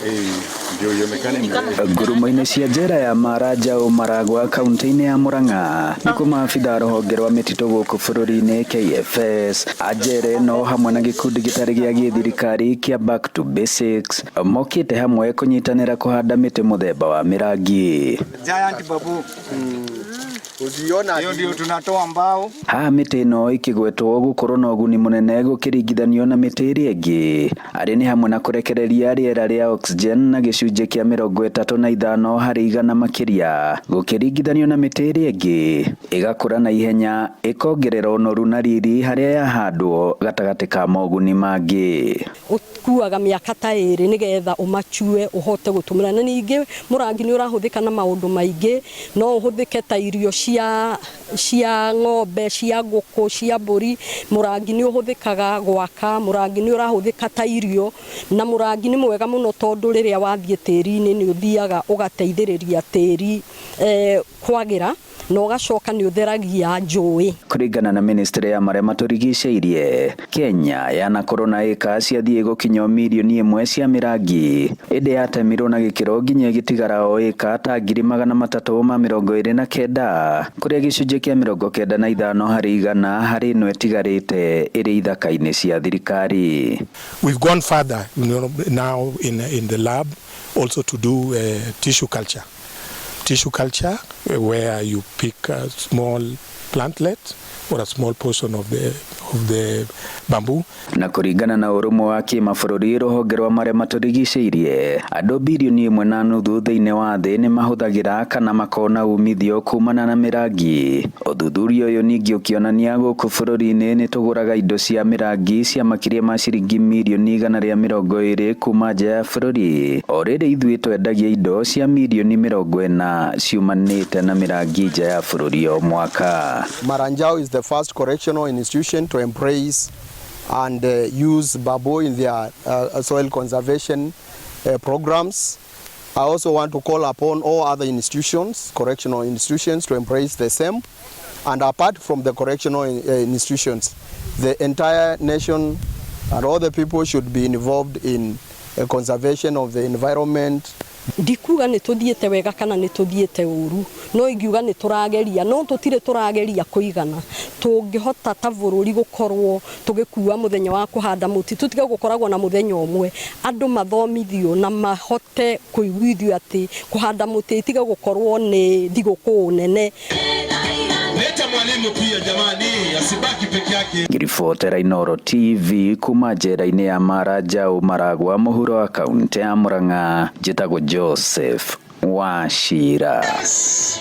Ndio ionekane. Ngurumo-inĩ cia njera ya Mara Njaũ Maragwa kaunti-inĩ ya Murang'a nĩkuo maabitha a rũhonge rwa mĩtitũ gũkũ bũrũri-inĩ KFS a njera ĩno hamwe na gĩkundi gĩtarĩ gĩa gĩthirikari kĩa Back to Basics mokĩte hamwe kũnyitanĩra kũhanda mĩtĩ mũthemba wa mĩrangi. Giant bamboo. Uziona Hiyo ndio tunatoa mbao. Haha mĩtĩ ĩno ĩkĩgwetwo gũkorwo na ũguni mũnene gũkĩringithanio na mĩtĩ ĩrĩa ĩngĩ arĩ nĩ hamwe na kũrekereria rĩera rĩa oxygen na gĩcunjĩ kĩa 35% makĩria gũkĩringithanio na mĩtĩ ĩrĩa ĩngĩ, ĩgakũra na ihenya, ĩkongerera ũnoru na riri harĩa yahandwo gatagatĩ ka moguni mangĩ. Ũkuaga mĩaka ta 2 nĩgetha ũmachue ũhote gũtũmĩra. Na ningĩ mũrangi nĩ ũrahũthĩka na maũndũ maingĩ, no ũhũthĩke ta irio cia ng'ombe, cia ngũkũ, cia mbũri. Mũrangi nĩ ũhũthĩkaga gwaka, mũrangi nĩ ũrahũthĩka ta irio, na mũrangi nĩ mwega mũno tondũ rĩrĩa wathiĩ tĩri-inĩ nĩ ũthiaga ũgateithĩrĩria tĩri kwagĩra, na ũgacoka nĩ ũtheragia njũĩ. Kũringana na ministry ya marĩa matũrigicĩirie, Kenya yanakorwo na ĩka ciathiĩ gũkinya mirioni 1 cia mĩrangi, ĩndĩ yatemirwo na gĩkĩro nginya ĩgĩtigara o ĩka ta 329,000 kũrĩa gĩcunjĩ kĩa 95% harĩ ĩno ĩtigarĩte ĩrĩ ithaka-inĩ cia thirikari. We've gone further now in the lab also to do tissue culture. Tissue culture where you pick a small plantlet or a small portion of the bamboo. Na kũringana na ũrũmwe wa kĩmabũrũri, rũhonge rwa marĩa matũrigicĩirie, andũ 1.5 birioni thĩinĩ wa thĩ nĩ mahũthagĩra kana makona umithio kumana na mĩrangi. Ũthuthuria ũyũ ningĩ ũkĩonania gũkũ bũrũri-inĩ nĩ tũgũraga indo cia mĩrangi cia makĩria ma ciringi mirioni 120 kuma nja ya bũrũri, o rĩrĩ ithuĩ twendagia indo cia mirioni 40 ciumanĩte na mĩrangi nja ya bũrũri o mwaka. Maranjau is the first correctional institution to embrace and use bamboo in their soil conservation programs. I also want to call upon all other institutions, correctional institutions, to embrace the same. And apart from the correctional institutions, the entire nation and all the people should be involved in conservation of the environment. Ndikuga nĩ tũthiĩte wega kana nĩ tũthiĩte ũru, no ingiuga nĩ tũrageria, no tũtirĩ tũrageria kũigana. Tũngĩhota ta bũrũri gũkorwo tũgĩkua mũthenya wa kũhanda mũtĩ, tũtige gũkoragwo na mũthenya ũmwe, andũ mathomithio na mahote kũiguithio atĩ kũhanda mũtĩ itige gũkorwo nĩ thigũkũ nene. Leta mwalimu pia jamani, asibaki peke yake. Ngĩribotera Inooro TV kuma njera-inĩ ya Mara Njaũ Maragwa mũhuro wa kaunti ya Murang'a, njĩtagwo Joseph Wachira. Yes.